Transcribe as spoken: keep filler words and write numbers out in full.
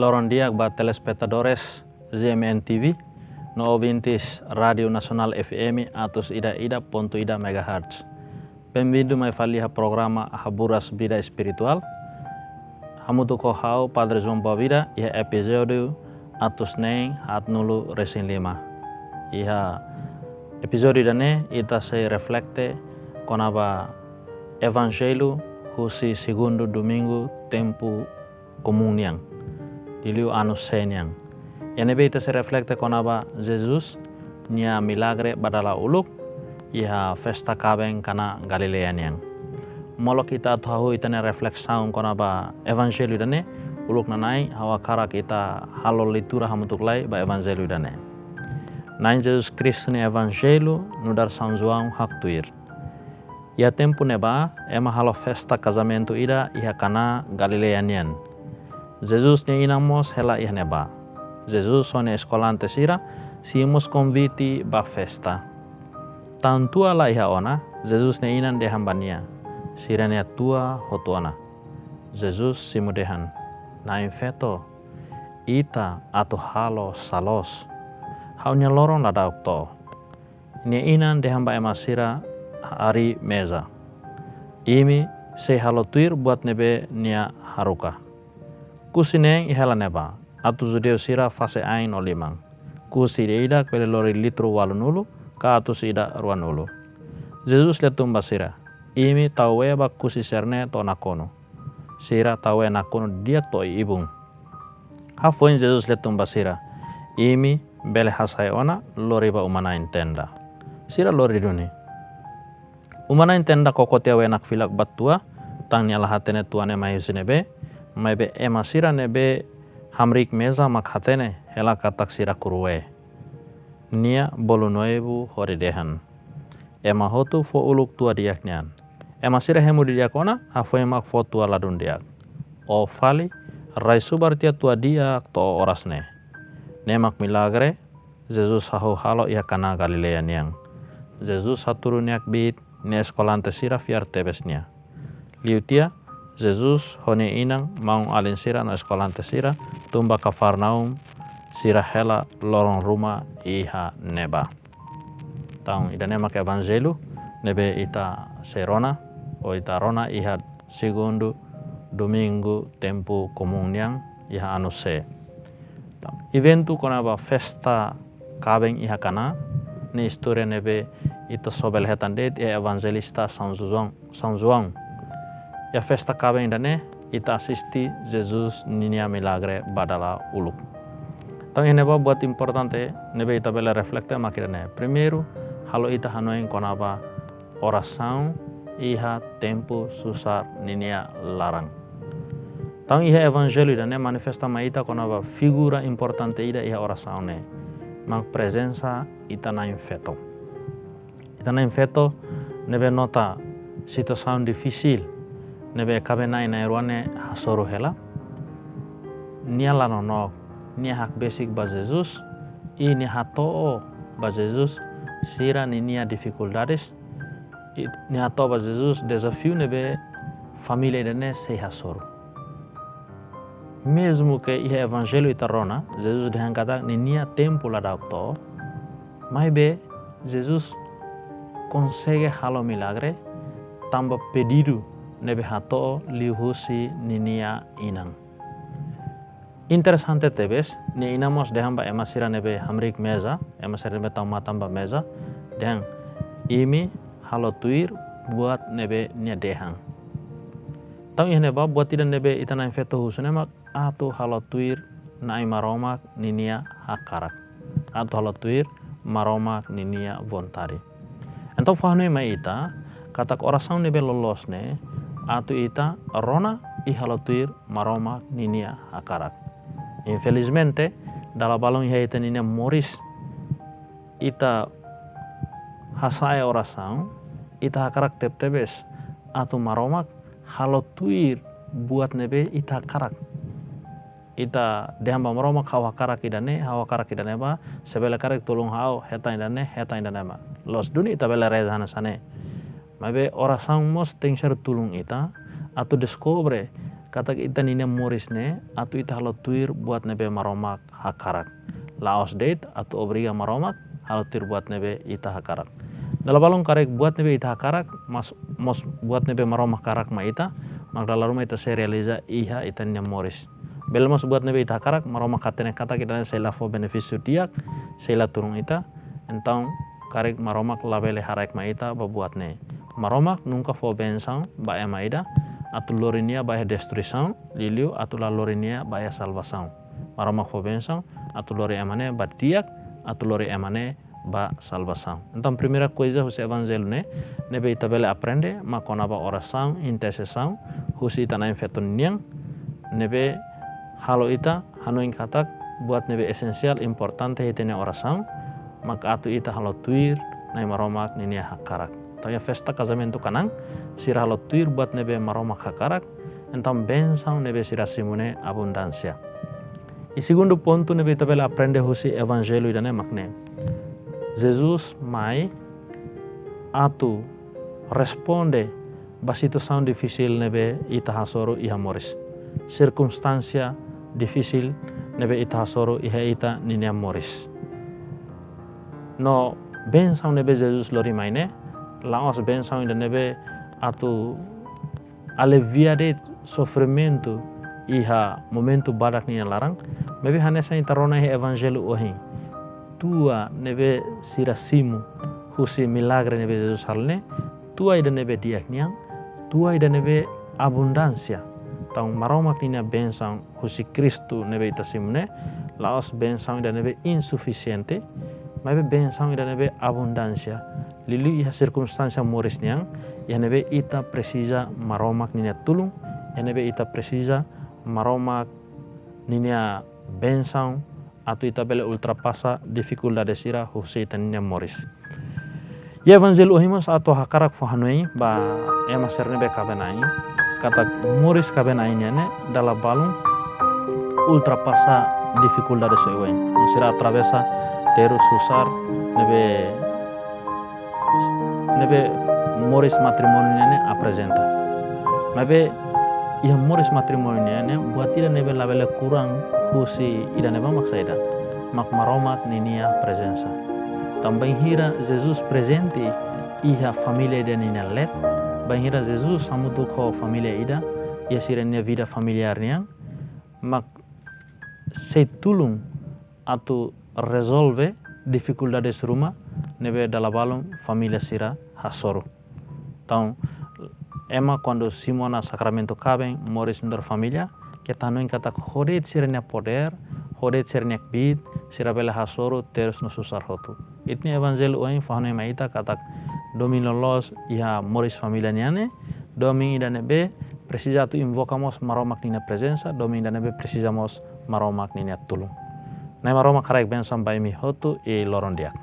Loron di'ak ba telespetadores G M N T V no ouvintes Rádiu Nasionál F M atus ida ida pontu ida megahertz. Benvindu mai fali iha programa Haburas Vida Espirituál. Hamutuk ho ha'u Padre João Bauvida iha epizódiu atus neen haatnulu resin lima. Iha epizódiu ida-ne'e ita sei reflete kona-ba Evanjellu husi Segundu Domingu Tempu Komún nian, liuliu anu C nian. Iha ne'ebé ita sei reflete kona-ba Jesus nia milagre ba dala uluk iha festa kaben Kana Galileia nian. Molok ita atu hahú ita-nia reflesaun kona-ba Evanjellu ida-ne'e, uluk nanain ha'u hakarak ita halo leitura hamutuk lai ba Evanjellu ida-ne'e. Na'i Jesus Kristu nia Evanjellu nu'udar São João haktuir. Iha tempu ne'ebá, ema halo festa kazamentu ida iha Kana Galileia nian. Jesus nia inan mós hela iha ne'ebá. Jesus ho nia eskolante sira simu mós konvite ba festa. Tan tua la iha ona, Jesus nia inan dehan ba nia: "Sira-nia tua hotu ona." Jesus simu dehan: "Na'in-feto, ita atu halo sá loos. Ha'u-nia loron la da'ok to'o." Nia inan dehan ba ema sira harii meza: "Imi sei halo tuir buat ne'ebé nia haruka." Kusi neen hela iha ne'ebá, atu judeu sira fase ain no liman. Kusi ida-idak bele lori litru ualunulu ka atus ida ruanulu. Jesus lia tun ba sira: "Imi tau bee ba kusi sira-ne'e to'o nakonu." Sira tau bee nakonu di'ak to'o ibun. Hafoin Jesus lia tun ba sira: "Imi bele hasai ona lori ba uma-na'in tenda." Sira lori duni. Uma-na'in tenda koko tiha bee nakfilak ba tua, tan nia la hatene tua ne'e mai husi ne'ebé, maibé ema sira ne'ebé hamriik meza mak hatene hela katak sira kuru bee. Nia bolu noivu hodi dehan: "Ema hotu fó uluk tua di'ak nian." Ema sira hemu didi'ak ona, hafoin mak fó tua ladún di'ak. Ó fali, rai subar tiha tua di'ak to'o oras ne'e. Ne'e mak milagre Jesus hahú halo iha Kana Galileia nian. Jesus hatudu nia kbiit, nia eskolante sira fiar tebes nia. Liu tiha, Jesus ho nia inan, maun-alin sira no eskolante sira tun ba Kafarnaum, sira hela loron ruma iha ne'ebá. Entaun, ida-ne'e mak Evanjellu ne'ebé ita sei rona, ou ita rona iha Segundu Domingu Tempu Komún nian iha anu C. Entaun, eventu kona-ba festa kaben iha Kana, ne'e istória ne'ebé ita só bele hetan de'it iha Evanjelista São João, São João. Iha festa kaben ida-ne'e, ita asiste Jesus ninia milagre ba dala uluk. Entaun, iha ne'ebá buat importante ne'ebé ita bele reflete mak ida-ne'e. Primeiru, halo ita hanoin kona-ba orasaun iha tempu susar ninia laran. Entaun, iha Evanjellu ida-ne'e manifesta mai ita kona-ba figura importante ida iha orasaun ne'e, mak prezensa ita na'in-feto. Ita na'in-feto ne'ebé nota situasaun difisil ne'ebé kaben na'in na'in-rua ne'e hasoru hela. Nia la nonook, nia hakbesik ba Jesus, i nia hato'o ba Jesus sira ninia difikuldades, i nia hato'o ba Jesus dezafiu ne'ebé família ida-ne'e sei hasoru. Mezmu ke iha Evanjellu ita rona, Jesus dehan katak ninia tempu la da'ok to'o, maibé Jesus konsege halo milagre tanba pedidu ne'ebé hato'o liuhusi ninia inan. Interesante tebes, nia inan mós dehan ba ema sira ne'ebé hamriik meza, ema sira ne'ebé tau matan ba meza, dehan: "Imi halo tuir buat ne'ebé nia dehan." Entaun, iha ne'ebá buat ida ne'ebé ita na'in-feto husu ne'e mak atu halo tuir Na'i Maromak ninia hakarak. Atu halo tuir Maromak ninia vontade. Entaun, fó-hanoin mai ita katak orasaun ne'ebé loloos ne'e atu ita rona i halo tuir Maromak ninia hakarak. Infelizmente, dala balun iha ita ninia moris, ita hasa'e orasaun, ita hakarak tebetebes atu Maromak halo tuir buat ne'ebé ita hakarak. Ita dehan ba Maromak: "Ha'u hakarak ida-ne'e, ha'u hakarak ida-ne'ebá, se bele karik tulun ha'u hetan ida-ne'e, hetan ida-ne'ebá." Loos duni ita bele reza hanesan ne'e. Maibé orasaun mós tenkesér tulun ita atu deskobre katak ita ninia moris ne'e atu ita halo tuir buat ne'ebé Maromak hakarak. La'ós de'it atu obriga Maromak halo tuir buat ne'ebé ita hakarak. Dala balun karik buat ne'ebé ita hakarak, mas mós buat ne'ebé Maromak hakarak mai ita, mak dala ruma ita sei realiza iha ita ninia moris. Bele mós buat ne'ebé ita hakarak, Maromak hatene katak ida-ne'e sei la fó benefísiu di'ak, sei la tulun ita. Entaun, karik Maromak labele haraik mai ita ba buat ne'e. Maromak nunka fó bensaun ba ema ida atu lori nia ba iha destruisaun, liuliu atu la lori nia ba iha salvasaun. Maromak fó bensaun atu lori ema ne'e ba di'ak, atu lori ema ne'e ba salvasaun. Entaun, primeira koiza husi evanjellu ne'e, ne'ebé ita bele aprende, mak kona-ba orasaun, intersesaun husi ita na'in-feton nian, ne'ebé halo ita hanoin katak buat ne'ebé esensiál, importante iha ita-nia orasaun, mak atu ita halo tuir Na'i Maromak ninia hakarak. Entaun, iha festa kazamentu kanan, sira halo tuir buat ne'ebé Maromak hakarak, entaun bensaun ne'ebé sira simu ne'e abundánsia. I segundu pontu ne'ebé ita bele aprende husi evanjellu ida-ne'e mak ne'e: Jesus mai atu responde ba situasaun difisil ne'ebé ita hasoru iha moris. Sirkunstánsia difisil ne'ebé ita hasoru iha ita ninia moris. No bensaun ne'ebé Jesus lori mai ne'e, la'ós bensaun ida ne'ebé atu alivia de'it sofrimentu iha momentu badak nia laran, maibé hanesan ita rona iha evanjellu ohin. Tua ne'ebé sira simu husi milagre ne'ebé Jesus halo ne'e, tua ida ne'ebé di'ak nian, tua ida ne'ebé abundánsia. Entaun, Maromak ninia bensaun husi Kristu ne'ebé ita simu ne'e, la'ós bensaun ida ne'ebé insufisiente, maibé bensaun ida ne'ebé abundánsia. Liuliu iha sirkunstánsia moris nian, iha ne'ebé ita presiza Maromak ninia tulun, iha ne'ebé ita presiza Maromak ninia bensaun atu ita bele ultrapasa difikuldade sira husi ita ninia moris. Iha evanjellu ohin mós atu hakarak fó hanoin ba ema sira ne'ebé kaben-ain, katak moris kaben-ain nian ne'e dala balun ultrapasa difikuldade oioin. No sira atravesa terus susar ne'ebé, ne'ebé moris matrimóniu nian ne'e aprezenta. Maibé iha moris matrimóniu nian ne'e, buat ida ne'ebé labele kuran husi ida-ne'ebá mak saida? Mak Maromak ninia prezensa. Entaun, bainhira Jesus prezente iha família ida ninia leet, bainhira Jesus hamutuk ho família ida iha sira-nia vida familiár nian, mak sei tulun atu rezolve difikuldades ruma ne'ebé dala balun família sira hasoru. Entaun, ema kuandu simu ona sakramentu kaben, moris nu'udar família, keta hanoin katak ho de'it sira-nia podér, ho de'it sira-nia kbiit, sira bele hasoru terus no susar hotu. Ita-nia evanjellu ohin fó hanoin mai ita katak domin loloos iha moris família nian ne'e domin ida ne'ebé presiza atu invoka mós Maromak ninia prezensa, domin ida ne'ebé presiza mós Maromak ninia tulun. Na'i Maromak haraik bensaun ba imi hotu i loron di'ak.